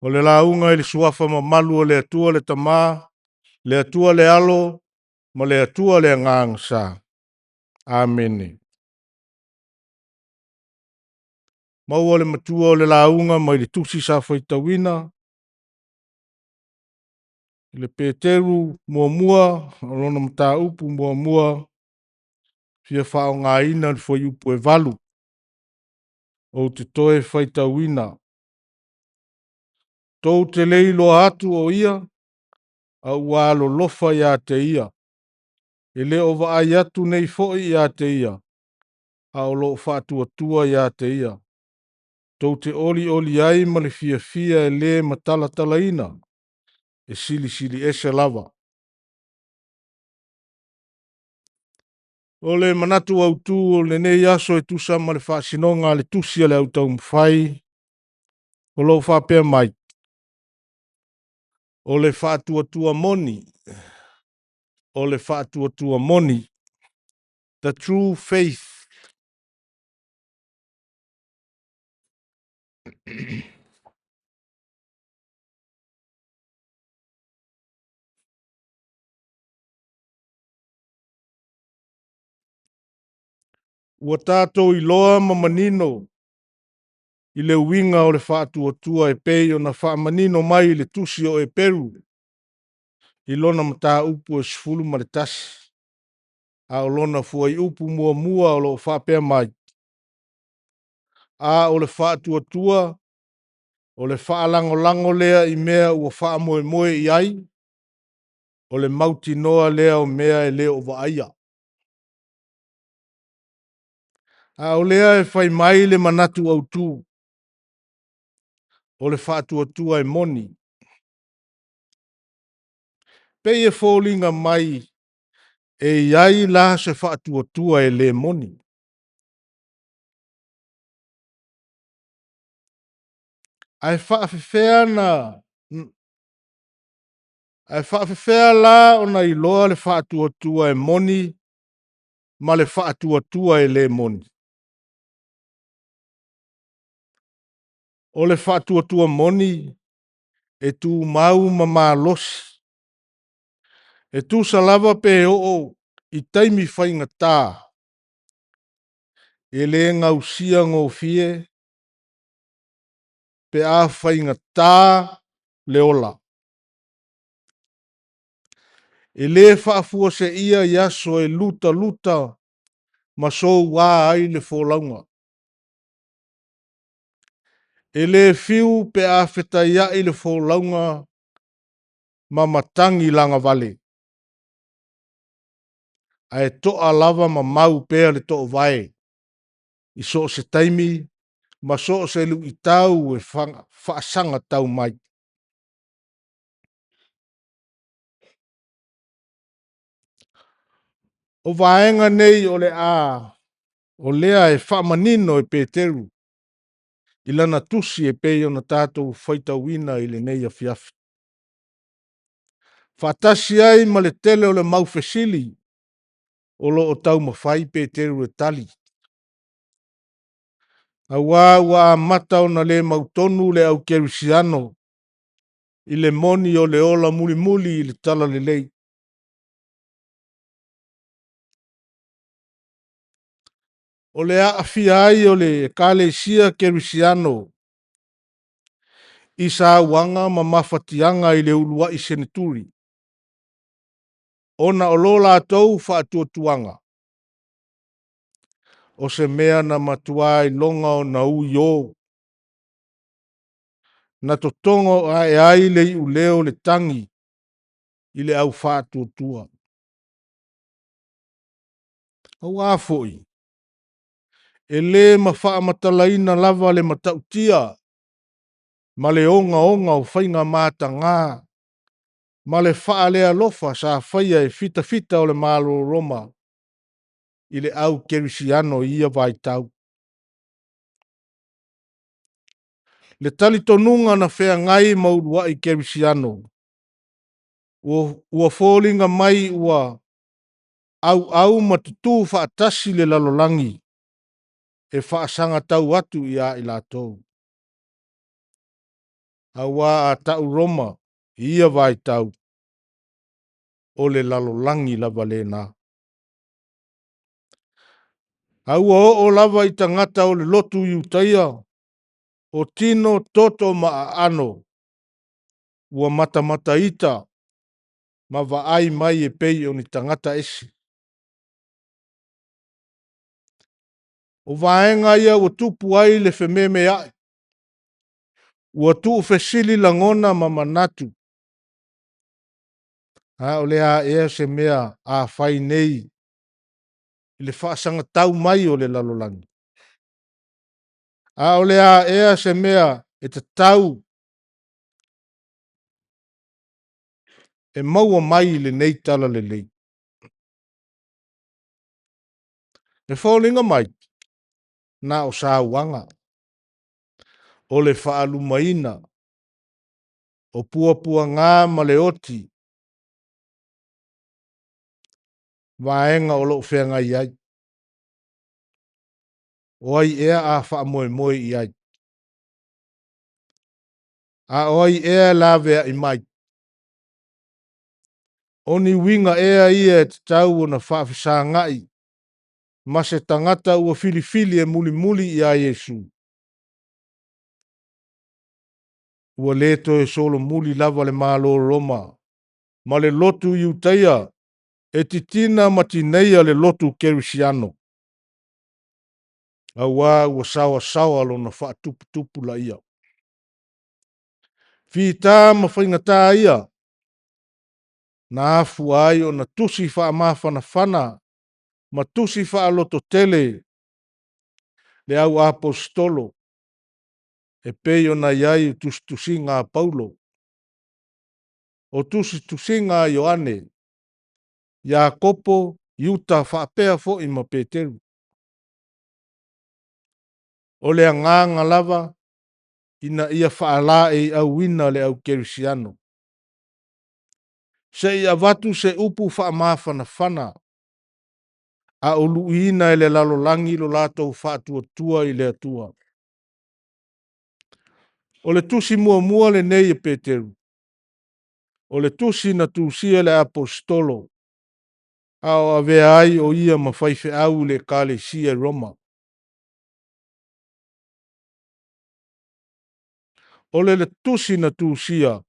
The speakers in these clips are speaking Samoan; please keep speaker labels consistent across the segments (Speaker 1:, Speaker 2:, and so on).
Speaker 1: O le lauga i le Suafa mamalu o le Atua le Tama, le Atua le Alo ma le Atua le Agaga Sa. Amene. Maua le matua o le lauga mai le tusi sa faitauina i le Peteru muamua, o lona mataupu muamua, fia faaaogaina le fuaiupu e 8. Ou te toe faitauina. Tou te le iloa atu o Ia, a ua alolofa ia te ia. E le o vaai atu nei foi ia te ia, a o lo o faatuatua ia te ia. Tou te olioli ai ma le fiafia e le matalatalaina, e silisili ese lava. O le manatu autu o lenei aso e tusa ma le faasinoga a le tusi a le Au Taumafai, o lo o faapea mai, o le faatuatua moni, o le faatuatua moni, the true faith. Ua tatou iloa ma manino i le uiga o le faatuatua e pei ona faamanino mai i le tusi o Eperu i lona mataupu e 11, a o lona fuaiupu muamua o lo o faapea mai, A o le faatuatua, o le faalagolago lea i mea ua faamoemoe i ai, o le mautinoa lea o mea e le o vaaia. A o lea e fai mai le manatu autu, o le faatuatua e moni. E pei e foliga mai e i ai la se faatuatua e le moni. Ae faapefea la ona iloa le faatuatua e moni ma le faatuatua e le moni? O le faatuatua moni e tumau ma malosi. E tusa lava pe oo i taimi faigata, e le gausia gofie pe a faigata le ola. E le faafuaseia i aso e lutaluta ma soua ai le folauga. E le fiu pe a fetaiai le folauga ma matagi lagavale, ae toa lava ma mau pea le toovae i so o se taimi ma so o se luitau e faasaga tau mai. O vaega nei o lea e faamanino e Peteru i lana tusi e pei ona tatou faitauina i lenei afiafi. Faatasi ai ma le tele o le mau fesili o lo o taumafai Peteru e tali, aua ua amata ona le mautonu le au kerisiano i le moni o le ola mulimuli i le talalelei. O le aafia ai o le Ekalesia Kerisiano i sauaga ma mafatiaga i le uluai seneturi, ona o lo latou faatuatuaga, o se mea na matua iloga ona uio, na totogo ae ai le iuleo o le tagi i le au faatuatua. Aua foi e le ma faamatalaina lava le matautia ma le ogaoga o faiga mataga ma le faalealofa sa faia e fitafita o le Malo o Roma i le au kerisiano i ia vaitau. Le talitonuga na feagai ma uluai kerisiano ua foliga mai ua auau ma tutu faatasi le lalolagi e faasaga tau atu ia i latou. Auā a ta'u Roma i ia vaitau, o le lalolagi lava lena. A ua oo lava i tagata o le lotu Iutaia, o tino, toto ma aano, ua matamata ita ma vaai mai e pei o ni tagata ese. O vaega ia ua tupu ai le fememeai, ua tuufesili lagona ma manatu. A o le a ea se mea a fai nei i le faasagatau mai o le lalolagi? A o le a ea se mea e tatau e maua mai i lenei talalelei? E foliga mai na o sauaga, o le faalumaina, o puapuaga ma le oti, vaega o loo feagai ai. O ai ea a faamoemoe i ai? A o ai ea e laveai mai? O ni uiga ea ia e tatau ona faafesagai ma se tagata ua filifili e mulimuli ia Iesu? Ua le toe solomuli lava le Malo Roma ma le lotu Iutaia e titina ma tineia le lotu Kerisiano, auā ua saoasaoa lona faatuputupulaia. Fitā ma faigatā ia na afua ai ona tusi faamafanafana ma tusi faalototele le au aposetolo e pei ona i ai tusitusiga a Paulo, o tusitusiga a Ioane, Iakopo, Iuta faapea foi ma Peteru. O le agaga lava ina ia faalaeiauina le au kerisiano, se i avatu se upu faamafanafana a o luiina e le lalolagi lo latou faatuatua i le Atua. O le tusi muamua lenei e Peteru, o le tusi na tusia e le aposetolo a o avea ai o ia ma faifeau i le Ekalesia i Roma. O le tusi na tusia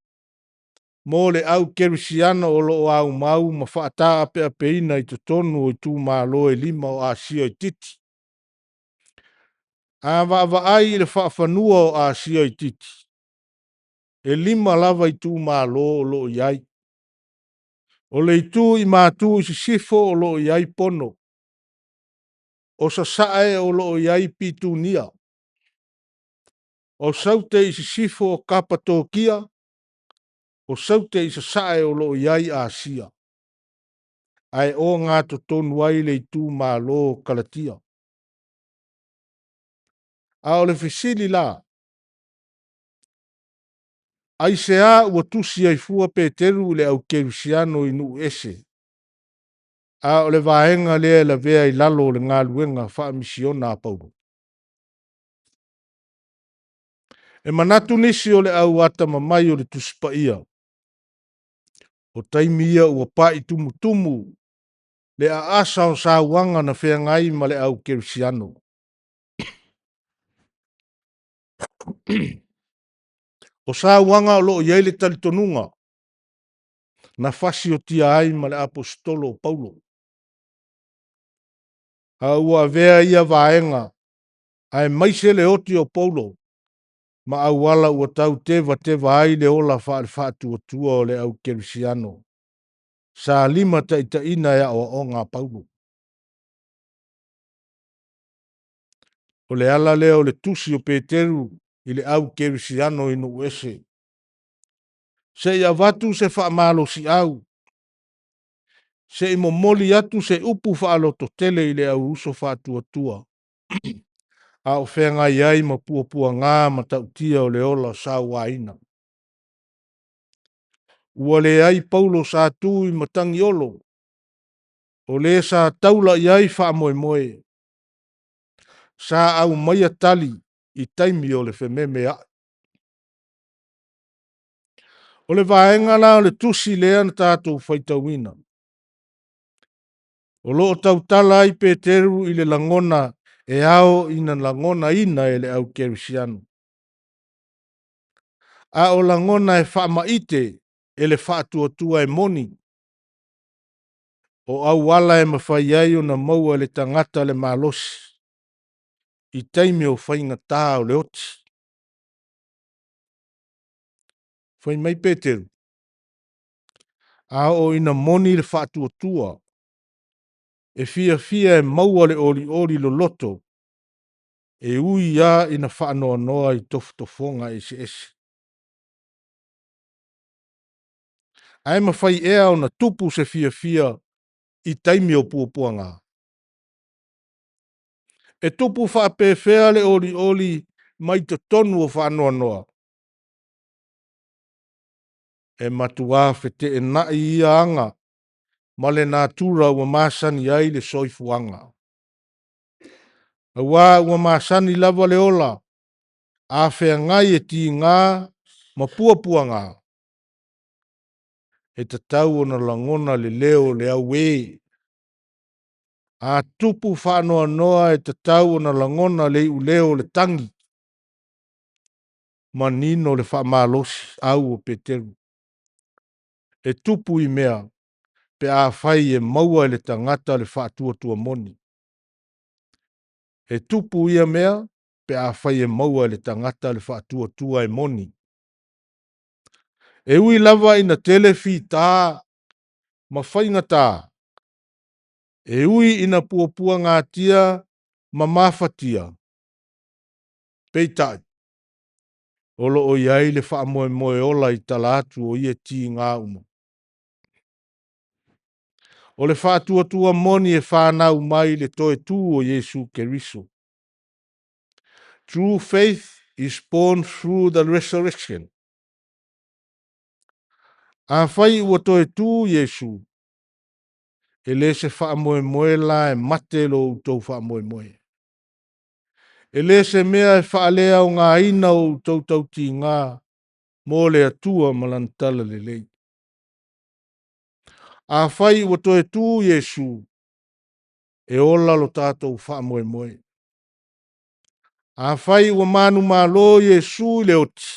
Speaker 1: mo le au kerisiano o lo o aumau ma faataapeapeina i totonu o itumalo e 5 o Asia Itiiti. A vaavaai i le faafanua o Asia Itiiti, e 5 lava itumalo o lo o i ai. O le itu i matu i sisifo o lo o i ai Pono, o sasae o lo o i ai Pitunia, o Saute i sisifo o Kapatokia, o Saute i sasae o lo o i ai Asia, ae ogatotonu ai le itumalo o Kalatia. A o le fesili la, aisea ua tusi ai fua Peteru i le au kerisiano i nuu ese, a o le vaega lea e lavea i lalo o le galuega faamisiona a Paulo? E manatu nisi o le au atamamai o le Tusi Paia, o taimi ia ua pai tumutumu le aasa o sauaga na feagai ma le au kerisiano. O sauaga o lo o i ai le talitonuga na fasiotia ai ma le aposetolo o Paulo, a ua avea ia vaega aemaise le oti o Paulo ma auala ua tau tevateva ai le ola faale-faatuatua o le au kerisiano sa limataitaiina e aoaoga a Paulo. O le ala lea o le tusi o Peteru i le au kerisiano i nuu ese, se i avatu se faamalosiau, se i momoli atu se upu faalototele i le au uso faatuatua a o feagai ai ma puapuaga matautia o le ola sauaina. Ua leai Paulo sa tu i matagiolo, o le sa taula i ai faamoemoe, sa aumaia tali i taimi o le fememeai. O le vaega la o le tusi lea na tatou faitauina, o lo o tautala ai Peteru i le lagona e ao ina lagonaina e le au kerisiano. A o lagona e faamaite e le faatuatua e moni, o auala e mafai ai ona maua e le tagata le malosi i taimi o faigata o le oti. Fai mai Peteru, a oo ina moni le faatuatua e fiafia e maua le olioli loloto, e ui lava ina faanoanoa i tofotofoga eseese. Ae mafai ea ona tupu se fiafia i taimi o puapuaga? E tupu faapefea le olioli mai totonu o faanoanoa? E matua feteenai ia aga ma le natura ua masani ai le soifuaga. Aua ua masani lava le ola, a feagai e tiga ma puapuaga, e tatau ona lagona le leo o le auē. A tupu faanoanoa, e tatau ona lagona le iuleo o le tagi. Manino le faamalosiau o Peteru. E tupu i mea pe afai e maua e le tagata le faatuatua moni. E tupu ia mea pe afai e maua e le tagata le faatuatua e moni. E ui lava ina tele fita ma faigata, e ui ina puapuagatia ma mafatia, peitai, o lo o i ai le faamoemoe ola i tala atu o ia tiga uma. O le faatuatua moni e fanau mai i le toe tu o Iesu Keriso. True faith is born through the resurrection. Afai ua toe tu Iesu, e le se faamoemoe la e mate lo outou faamoemoe. E le se mea e faaleaogaina o outou tautiga mo le Atua ma lana talalelei. Afai ua toe tu Iesu, e ola lo tatou faamoemoe. Afai ua manumalo Iesu i le oti,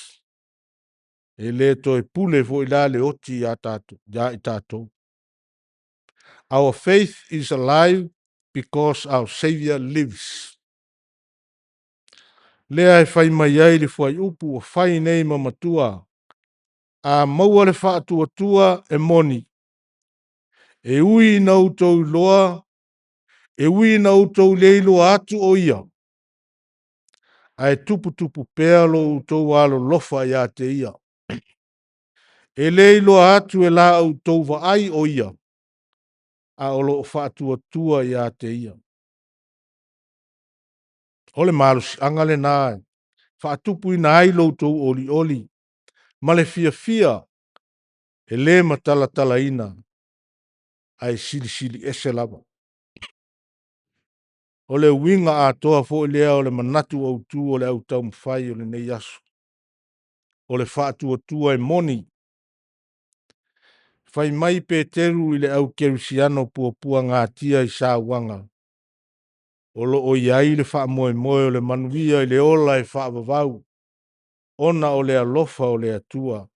Speaker 1: e le toe pule foi la le oti ia tatou, ia i tatou. Our faith is alive because our Savior lives. Lea e fai mai ai le fuaiupu ua fai nei ma matua. A maua le faatuatua e moni, e ui ina outou iloa, e ui ina outou le iloa atu o ia, ae tuputupu pea lo outou alolofa ia te ia. E le iloa atu e la outou vaai o ia, a o lo o faatuatua ia te ia. O le malosiaga lena e faatupuina ai lo outou olioli ma le fiafia e le matalatalaina, ae silisili ese lava. O le uiga atoa foi lea o le manatu autu o le au taumafai o lenei aso. O le faatuatua e moni. Fai mai Peteru i le au kerisiano puapuagatia i sauaga, o lo o i ai le faamoemoe o le manuia i le ola e faavavau, ona o le alofa o le Atua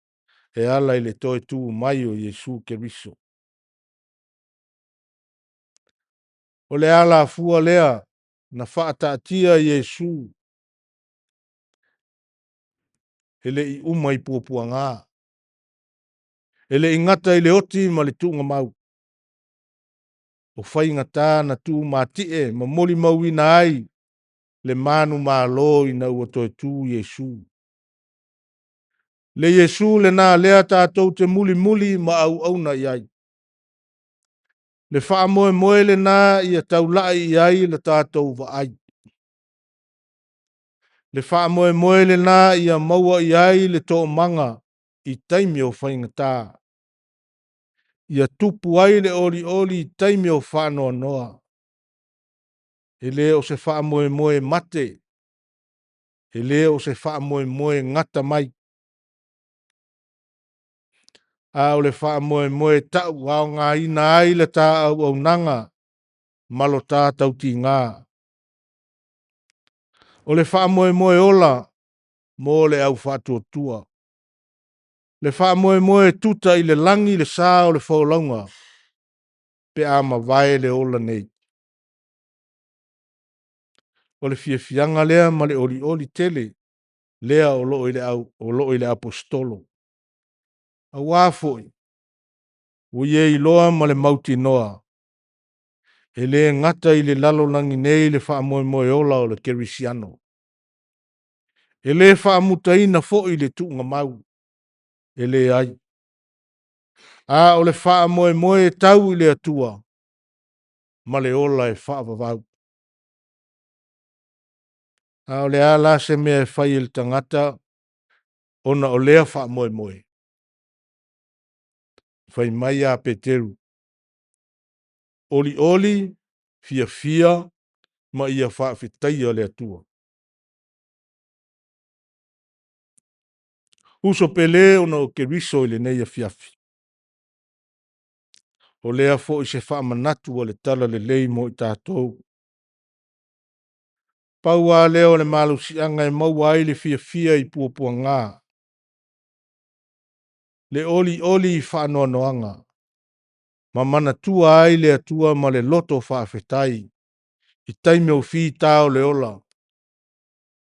Speaker 1: e ala i le toe tu mai o Iesu Keriso. O le alafua lea na faataatia e Iesu e le i uma i puapuaga, e le i gata i le oti ma le tuugamau. O faigata na tumatie ma molimauina ai le manumalo ina ua toe tu Iesu. Le Iesu lena lea tatou te mulimuli ma auauna i ai. Le faamoemoe lena ia taulai i ai le tatou vaai. Le faamoemoe lena ia maua i ai le toomaga i taimi o faigata. Ia tupu ai le olioli i taimi o faanoanoa. E le o se faamoemoe mate, e le o se faamoemoe gata mai. A o le faamoemoe e tau aogaina ai le ta auaunaga ma lo ta tautiga. O le faamoemoe ola mo le au faatuatua. Le faamoemoe e tuta i le lagi le sa o le folauga pe a mavae le ola nei. O le fiafiaga lea ma le olioli tele lea o lo o i le Aposetolo. Aua foi ua ia iloa ma le mautinoa, e le gata i le lalolagi nei le faamoemoe ola o le kerisiano. E le faamutaina foi le tuugamau, e leai. A o le faamoemoe e tau i le Atua ma le ola e faavavau. A o le a la se mea e fai e le tagata ona o lea faamoemoe? Fai mai ia Peteru, “Olioli, fiafia ma ia faafetaia le Atua.” Uso pele ona o Keriso i lenei afiafi, o lea foi se faamanatu a le Talalelei mo i tatou. Pau lava lea o le malosiaga e maua ai le fiafia i puapuaga, le olioli i faanoanoaga, ma manatua ai le Atua ma le loto faafetai i taimi o fita o le ola,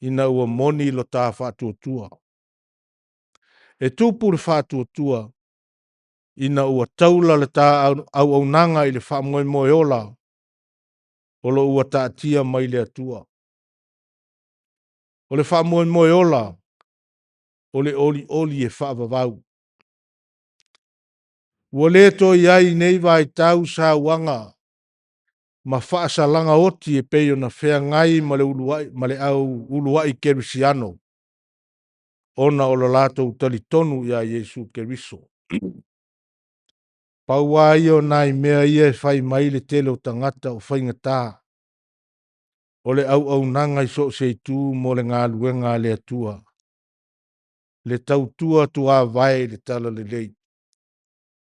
Speaker 1: ina ua moni lo ta faatuatua. E tupu le faatuatua ina ua taula le ta auaunaga i le faamoemoe ola o lo o ua taatia mai le Atua. O le faamoemoe ola, o le olioli e faavavau. Ua le toe i ai i nei vaitau sauaga ma faasalaga oti e pei ona feagai ma le uluai ma le au uluai kerisiano ona o le latou talitonu ia Iesu Keriso. Pau lava ia o nai mea ia e fai mai le tele o tagata o faigata o le auaunaga i so o se itu mo le galuega a le Atua, le tautua tuavae i le talalelei,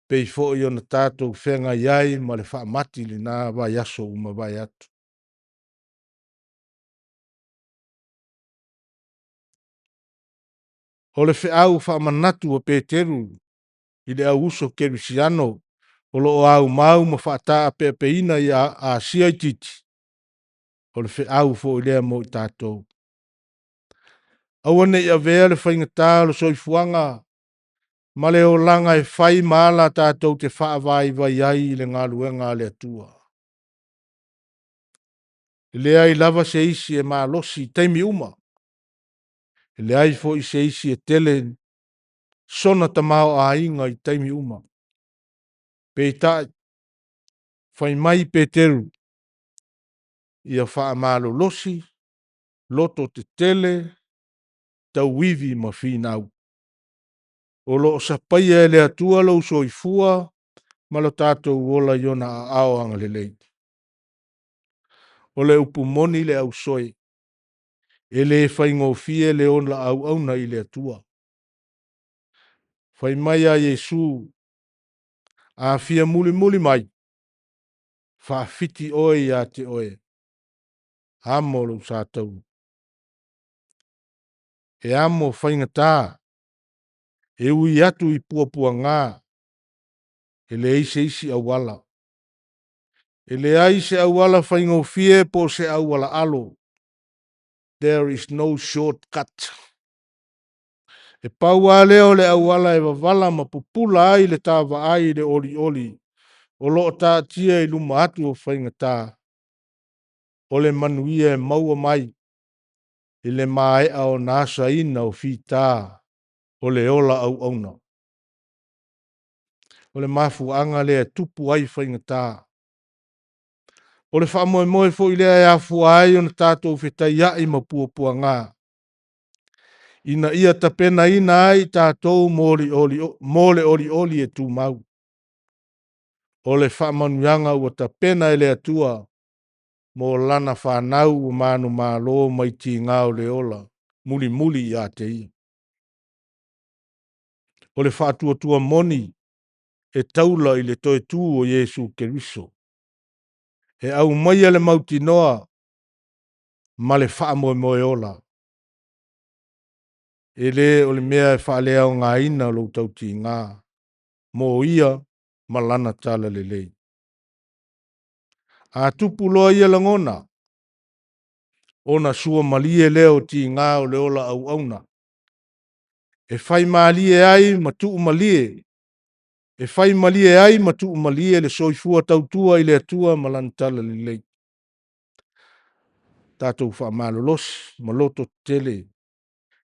Speaker 1: pei foi ona tatou feagai ai ma le faamati i lena vaiaso ua mavae atu. O le feau faamanatu a Peteru i le au uso kerisiano o lo o aumau ma faataapeapeina i Asia Itiiti, o le feau foi lea mo i tatou. Aua ne i avea le faigata o le soifuaga ma le olaga e fai ma ala tatou te faavaivai ai i le galuega a le Atua. E leai lava se isi e malosi i taimi uma, e leai foi se isi e tele sona tamaoaiga i taimi uma. Peitai, fai mai Peteru, ia faamalolosi, loto tetele, tauivi ma finau. O lo o sapaia e le Atua lou soifua ma lo tatou ola i ona aao agalelei. O le upu moni le ausoe, e le faigofie le ola auauna i le Atua. Fai mai a Iesu, a fia mulimuli mai, faafiti oe ia te oe, amo lou sa tauli. E amo faigata, e ui atu i puapuaga, e leai se isi auala. E leai se auala faigofie po o se auala alo. There is no shortcut. E pau lava lea o le auala e vavala ma pupula ai le tavaai i le olioli o lo o taatia i luma atu o faigata, o le manuia e maua mai i le maea ona asaina o fita o le ola auauna. O le mafuaaga lea e tupu ai faigata. O le faamoemoe foi lea e afua ai ona tatou fetaiai ma puapuaga, ina ia tapenaina ai tatou mo le olioli e tumau. O le faamanuiaga ua tapena e le Atua mo lana fanau ua manumalo mai tiga o le ola mulimuli ia te ia. O le faatuatua moni e taula i le toe tu o Iesu Keriso, e aumaia le mautinoa ma le faamoemoe ola. E le o le mea e faaleaogaina lou tautiga mo ia ma lana talalelei. A tupu loa ia lagona, ona suamalie lea o tiga o le ola auauna, e faimalie ai ma tuumalie, e faimalie ai ma tuumalie le soifua tautua i le Atua ma lana talalelei. Tatou faamalolosi ma loto tetele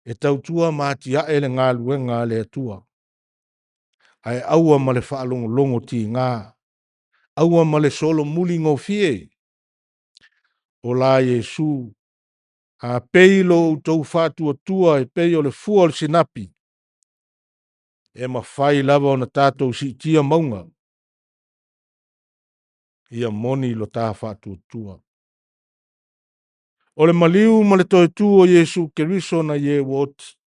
Speaker 1: e tautua ma atiae le galuega a le Atua, ae aua ma le faalogologo tiga, aua ma le solomuli gofie. O la Iesu, a pei lo outou faatuatua e pei o le fua o le sinapi, e mafai lava ona tatou siitia mauga. Ia moni lo ta faatuatua. O le maliu ma le toe tu o Iesu Keriso nai e ua oti,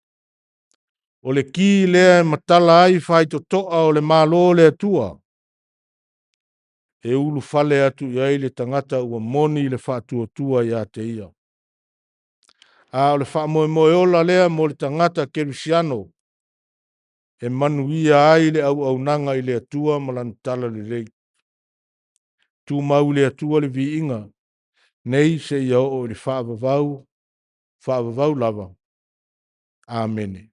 Speaker 1: o le ki lea e matala ai faitotoa o le Malo o le Atua, e ulufale atu i ai le tagata ua moni le faatuatua ia te ia. A o le faamoemoe ola lea mo le tagata kerisiano e manuia ai le auaunaga i le Atua ma lana talalelei. Tumau i le Atua le viiga nei seia oo i le faavavau, faavavau lava. Amene.